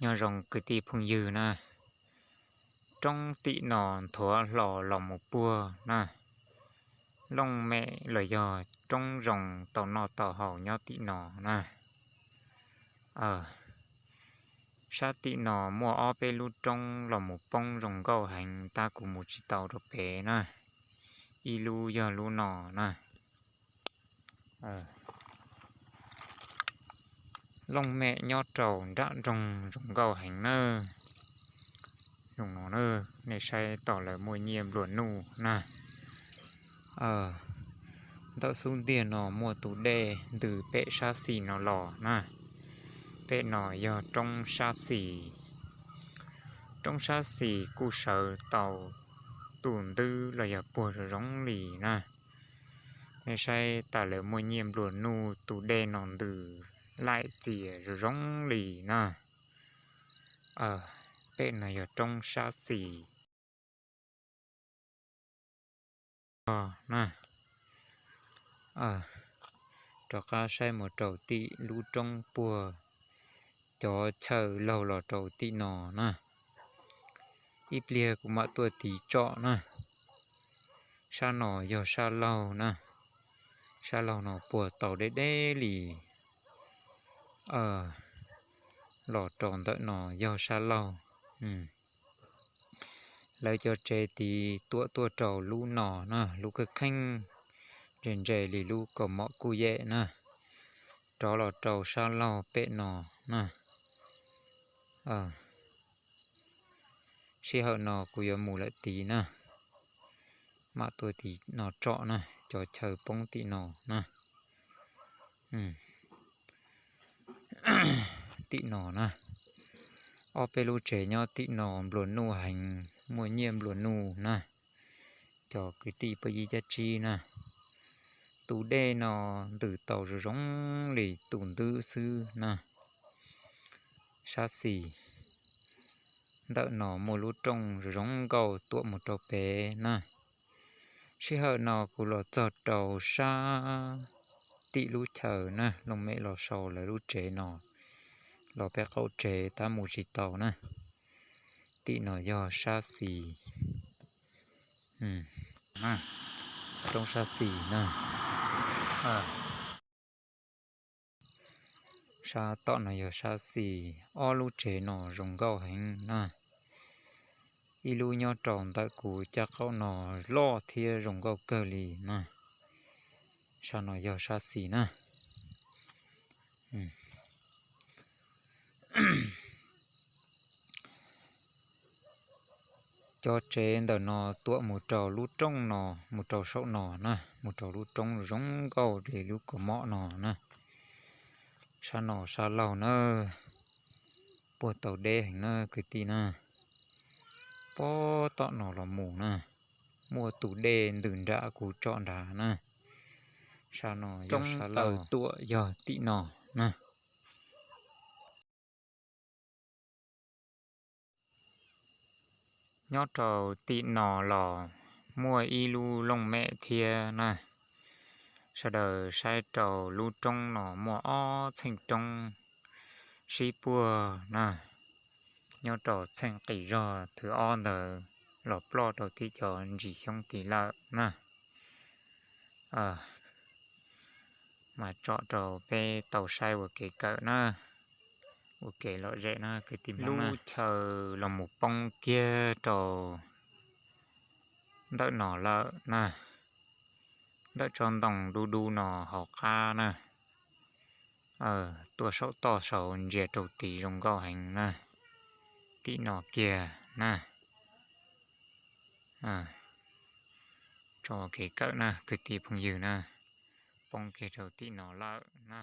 Nyob zoo kwv tij phooj ywg na, roob tim no nthuav hlo los mus puag na, looj mem los yog roob zoo tau noj tau haus nyob tim no na. Sab tim no muaj ob peb lub roob los mus poob zoo nkauj heev tab kuv mus tsis tau rau pem na. Ib lub yog lub no na. Looj mem nyob rau nram nroog zoo nkauj heev na. Zoo no, nej saib tom lawv muaj nyiaj nplua nuj na. Ntawm xub ntiag no muaj tus dej ntws pem sab xis no los na. Pem no yog roob sab xis. Roob sab xis kuj sawv tau tus ntwb los yog puag zoo zoo li na. Nej saib tas lawv muaj nyiaj nplua nuj, tus dej no ntws laim txias zoo zoo li na. Pem no yog roob sab xis. Rov qab saib mus rau tim lub roob puag cov chaw laug los rau tim no na. Ib pliag kuv mam tuaj tiv tsom na. Sab no yog sab laug na. Sab laug no puag tau deb deb li. Los rau ntawm no yog sab laug. Lawv cov tsev tiv tuam tuaj rau lub no na, lub kheej kheej ntse ntse li lub kaus mom kuj yem na. Rov los rau sab laug pem no na. Sij hawm no kuv yuav mus lawm tid na. Mam tuaj tim no tsom na, cov chaw poob tim no na. Tim no na, ob peb lub tsev nyob tim no nplua nuj heev, muaj nyiaj nplua nuj na. Cov kwv tij pab yib cab tsib na, tus dej no ntws tau zoo zoo li tus ntwb xwb na. Sab xis ntawm no muaj lub rooj zoo zoo nkauj tuam mus rau pem na. Sij hawm no kuv los txog rau sab tim lub chaw na, looj mem los sau lawv lub tsev no los peb qaum tsev tab mus tsis tau na. Tim no yog sab xis, roob sab xis na. Sab tom no yog sab xis, ob lub tsev no zoo nkauj heev na. Ib lub nyob rau ntawm kuv caj qaum no loj thiab zoo nkauj kawg li na. Sab no yog sab xis na. Cov tsev ntawm no tuam mus rau lub rooj no, mus rau saum no na, mus rau lub roob zoo nkauj li lub kaus mom no na. Sab no sab laug na, puag tau deb heev na kwv tij na. Puag tom no los mus na, muaj tus dej ntws nram kuv tsom nrad na. Sab no yog sab laug, tuam yog tim no na. Nyob rau tim no los muaj ib lub looj mem thiab na. Sawv daws saib rau lub roob no muaj ob txheej roob sib puag na. Nyob rau txheej qis zog thib ob ntawd los ploj rau tim cov ntsis xyoob tid lawm na. Mas tsom rau peb tau saib ua kev kawm na, ua kev lom zem na kwv tij Hmoob na. Lub chaw los mus poob kiag rau ntawm no lawm na, ntawm tsob ntoo dub dub no hauv qab na. Tuaj saum toj saud ntsia rau tid zoo nkauj heev na, tim no kiag na. Tso kev kawm na kwv tij phooj ywg na, poob kiag rau tim no lawm na.